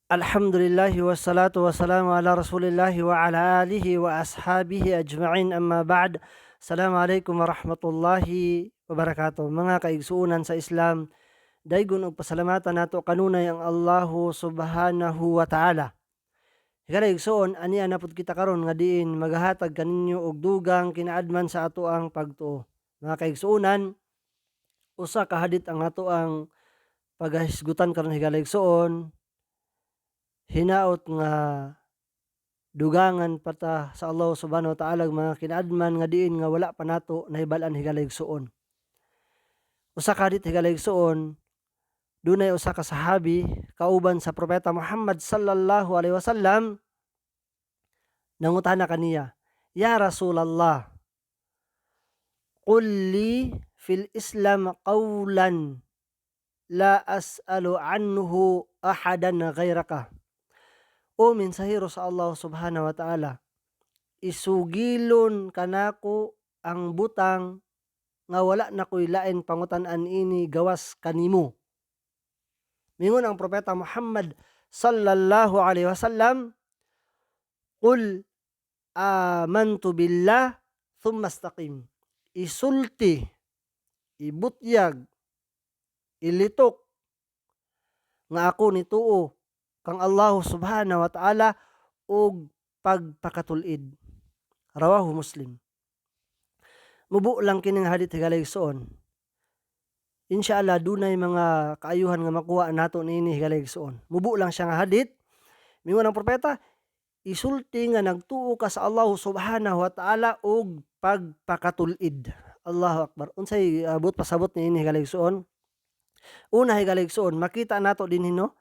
Alhamdulillah wassalatu wassalamu ala Rasulillah wa ala alihi wa ashabihi ajma'in, amma ba'd. Assalamu alaikum warahmatullahi wabarakatuh. Mga kaigsuonan sa Islam, daygon og pasalamatan nato kanunay ang Allahu subhanahu wa ta'ala. Higala igsuon, ania na pud kita karon nga diin magahatag kaninyo og dugang kinaadman sa ato ang pagtuo. Mga kaigsuonan, usa ka hadit ang ato ang pagahisgutan karon, higala igsuon, hinaot nga dugangan pa ta sa Allah subhanahu wa ta'ala mga kinaadman nga diin nga wala pa nato nahibal-an, higala igsuon. Usa ka hadit, higala igsuon, dunay usa ka sahabi kauban sa propeta Muhammad sallallahu alaihi wasallam, nangutana kaniya, "Ya Rasulallah, qul li fil Islam qawlan la as'alu anhu ahadan ghayraka." O mensahero sa Allah subhanahu wa ta'ala, isugilon kanako ang butang nga wala na ko'y lain pangutan-an ini gawas kanimo. Mingon ang propeta Muhammad sallallahu alaihi wasallam, "Qul amantu billah thumma istaqim." Isulti, ibutyag, ilitok nga ako nituo kang Allah subhanahu wa ta'ala ug pagpakatul-id. Rawahu Muslim. Mubo lang kining hadith, higala igsoon. Inshallah dunay mga kaayuhan nga makuha nato niini, higala igsoon. Mubo lang siya nga hadith. Mingon ang propeta, isulti nga nagtuo ka sa Allah subhanahu wa ta'ala ug pagpakatul-id. Allahu akbar. Unsay buot pasabot niini, higala igsoon? Una, higala igsoon, makita nato dinhi, no,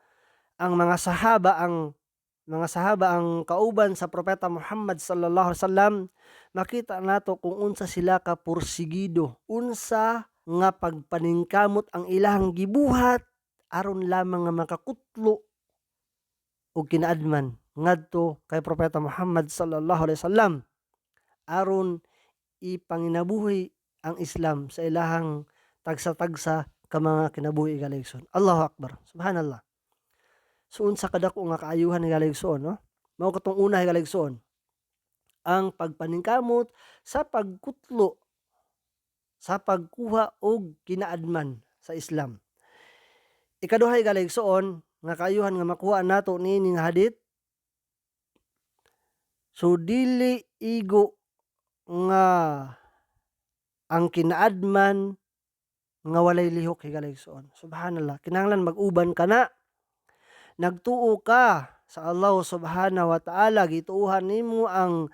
ang mga sahaba, ang kauban sa propeta Muhammad sallallahu alaihi wasallam, makita nato kung unsa sila ka pursigido, unsa nga pagpaningkamot ang ilahang gibuhat aron lamang nga makakutlo og kinaadman ngadto kay propeta Muhammad sallallahu alaihi wasallam aron ipanginabuhi ang Islam sa ilahang tagsa-tagsa ka mga kinabuhi, higala igsoon. Allahu akbar. Subhanallah. So unsa kadako nga kaayuhan, higala igsoon, no? Mao katong una, higala igsoon. Ang pagpaningkamot sa pagkutlo, sa pagkuha og kinaadman sa Islam. Ikaduha, higala igsoon, nga kaayuhan nga makuha nato niini nga hadith. So dili igo nga ang kinaadman nga walay lihok, higala igsoon. Subhanallah. Kinahanglan mag-uban ka na. Nagtuo ka sa Allah subhanahu wa ta'ala, gituohan nimo ang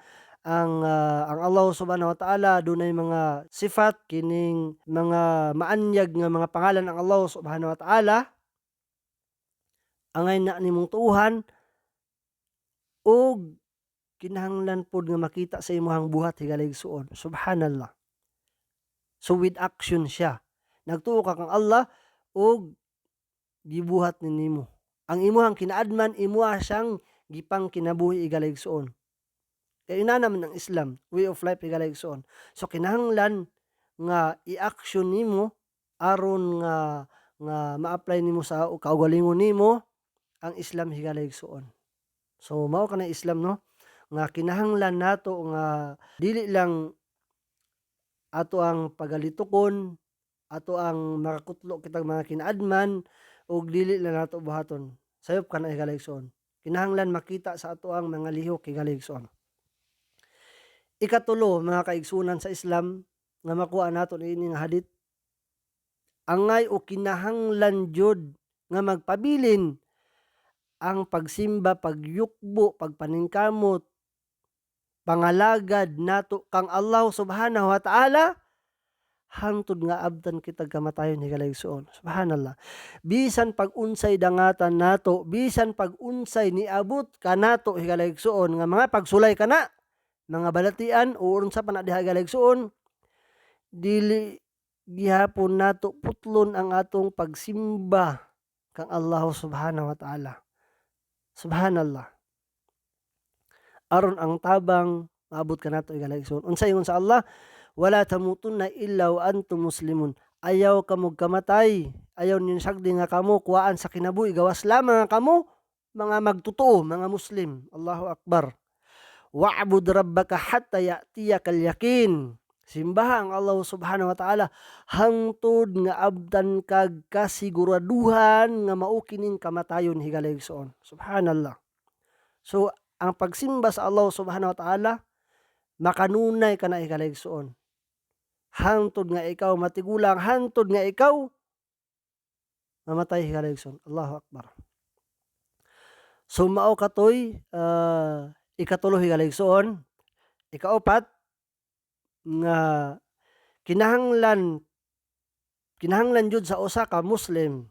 Allah subhanahu wa ta'ala, dunay mga sifat, kining mga maanyag nga mga pangalan ang Allah subhanahu wa ta'ala, angay na nimong tuohan ug kinahanglan pod nga makita sa imong buhat, higala igsoon. Subhanallah. So with action siya. Nagtuo ka kang Allah ug gibuhat ni nimo. Ang imuhang kinaadman, imuha siyang gipang kinabuhi, higala igsoon. Kay ina naman ang Islam, way of life, higala igsoon. So kinahanglan nga i-action nimo aron nga ma-apply nimo sa kaugalingon nimo ang Islam, higala igsoon. So mao kana Islam, no, nga kinahanglan nato nga dili lang ato ang pagalitukon, ato ang makakutlo kitag mga kinaadman ug dili lang nato buhaton. Sayop kana, higala igsoon. Kinahanglan makita sa ato ang mga lihok, higala igsoon. Ikatulo, mga kaigsunan sa Islam, nga makuha nato niini nga hadith, angay o kinahanglan jud nga magpabilin ang pagsimba, pagyukbo, pagpaningkamot, pangalagad nato kang Allah subhanahu wa ta'ala hangtod nga abtan kitag kamatayon, higala igsoon. Subhanallah. Bisan pag unsay dangatan nato, bisan pag unsay niabot kanato, higala igsoon, nga mga pagsulay kana, mga balatian o unsa pa na diha, higala igsoon, dili gihapon nato putlon ang atong pagsimba kang Allah subhanahu wa ta'ala. Subhanallah. Aron ang tabang maabot kanato, higala igsoon. Unsa ingon sa Allah? "Wala tamutunna illa wa antum muslimun." Ayaw kamo kamatay. Ayaw ninyo sagdi nga kamo kuhaan sa kinabuhi gawas lamang nga kamo Mga magtotoo, mga Muslim. Allahu Akbar. Wa'bud rabbaka hatta ya'tiyakal yaqin. Simbaha ang Allah subhanahu wa ta'ala hangtod nga abtan kag kasiguraduhan nga mao kining kamatayon, higala igsoon. Subhanallah. So ang pagsimba sa Allah subhanahu wa ta'ala, makanunay ka na, higala igsoon. Hangtod nga ikaw matigulang, hangtod nga ikaw mamatay, higala igsoon. Allahu Akbar. So mao katoy ikatulo, higala igsoon. Ikaupat nga kinahanglan jud sa usa ka Muslim,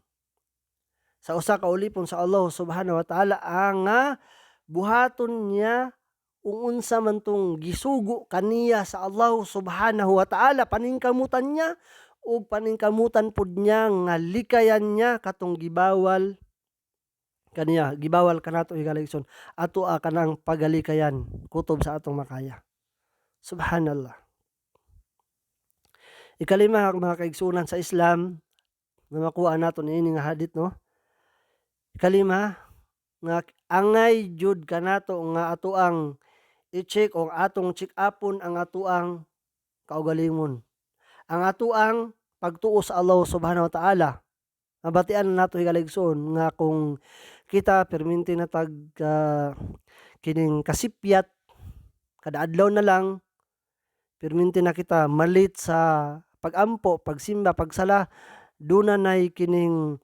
sa usa ka ulipon sa Allah subhanahu wa ta'ala, ang nga buhaton niya kung unsa man tong gisugo kaniya sa Allah subhanahu wa ta'ala, paningkamutan niya ug paningkamutan pud niya nga likayan niya katong gibawal kaniya, gibawal kanato, higala igsoon, ato kanang pagalikayan kutob sa atong makaya. Subhanallah. Ikalima, mga kaigsunan sa Islam, nga makuha nato niini nga hadith, no? Ikalima nga angay jud kanato nga ato ang i-check o atong check upon ang atoang kaugalingon, ang atoang pagtuo sa Allah subhanahu wa ta'ala. Mabatian na nato, higala igsoon, nga kung kita perminti na tag kining kasipyat kada adlaw na lang, perminti na kita malit sa pagampo, pagsimba, pagsala, duna nay kining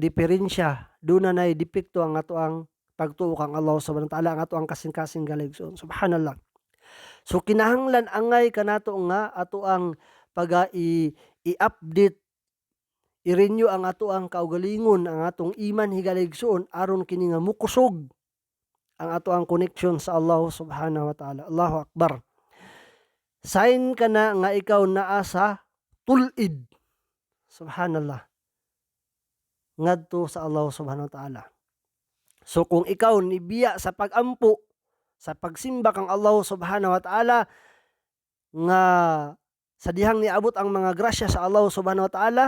diferensya, duna nay depekto ang atoang pagtuo kang Allah subhanahu wa ta'ala, ang atoang kasing-kasing, higala igsoon. Subhanallah. So kinahanglan angay kanato nga ato ang paga i-update, i-renew ang ato ang kaugalingon, ang atong iman, higala igsoon, aron kini nga mukusog ang ato ang connection sa Allah subhanahu wa ta'ala. Allahu Akbar. Sign ka na nga ikaw naa sa tulid. Subhanallah. Ngadto sa Allah subhanahu wa ta'ala. So kung ikaw nibiya sa pagampo, sa pagsimba kang Allah subhanahu wa ta'ala, nga sa dihang niabot ang mga grasya sa Allah subhanahu wa ta'ala,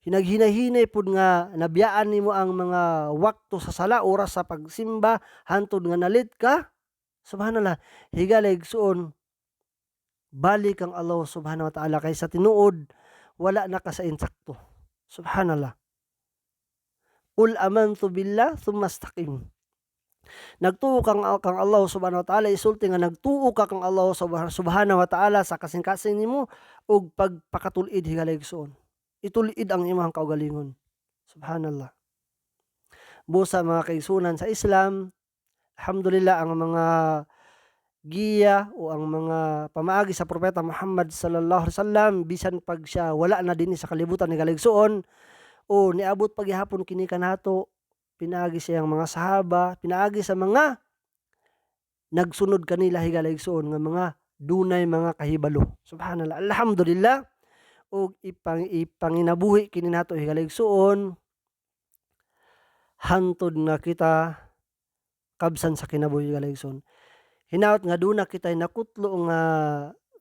hinaghinay-hinay pud nga nabiyaan nimo ang mga wakto sa sala, oras sa pagsimba, hantod nga nalit ka. Subhanallah, higala igsuon, balik ang Allah subhanahu wa ta'ala kay sa tinuod wala na ka sa insakto. Subhanallah. Qul amantu billah thumma istaqim. Nagtuo kang Allah subhanahu wa ta'ala, isulti nga nagtuo ka kang Allah subhanahu wa ta'ala sa kasing-kasing nimo ug pagpakatul-id, higala igsuon. Itulid ang imong kaugalingon. Subhanallah. Busa, mga kaigsunan sa Islam, alhamdulillah, ang mga giya o ang mga pamaagi sa Propeta Muhammad sallallahu alaihi wasallam, bisan pag siya wala na dinhi sa kalibutan, higala igsuon, o niabot paghihapon kini kanato pinaagi siyang mga sahaba, pinaagi sa mga nagsunod kanila, higala igsuon, nga mga dunay mga kahibalo. Subhanallah. Alhamdulillah, ug ipanginabuhi kini nato, higala igsuon, hantod nga kita kabsan sa kinabuhi, higala igsuon. Hinaot nga duna kitay nakutlo nga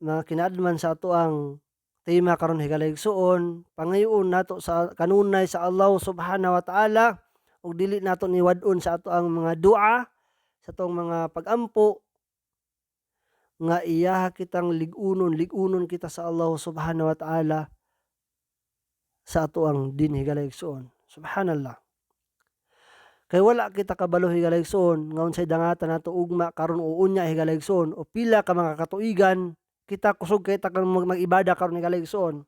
mga kinaadman sa ato ang tema karon, higala igsuon. Pangayoon nato sa kanunay sa Allah subhanahu wa ta'ala ug dili nato ni wad-on sa ato ang mga dua, sa atong mga pagampo, nga iyaha kitang lig-unon, lig-unon kita sa Allah subhanahu wa ta'ala sa ato ang din, higala igsuon. Subhanallah. Kay wala kita kabalo, higala igsuon, nga unsay dangatan nato ugma, karon o unya, higala igsuon, o pila ka mga katuigan. Kita kusog kay ta mag-ibada karon, higala igsuon.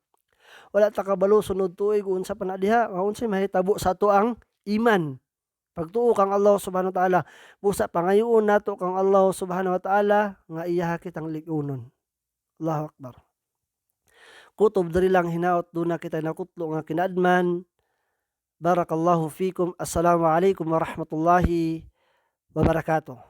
Wala ta kabalo sunod tuig unsa pa na diha, nga unsay mahitabo sa ato ang iman, pagtuo kang Allah subhanahu wa ta'ala. Busa pangayoon nato kang Allah subhanahu wa ta'ala nga iyaha kitang lig-unon. Allahu Akbar. Kutob diri lang, hinaot duna kita nakutlo nga kinaadman. Barakallahu fikum. Assalamu alaikum warahmatullahi wabarakatuh.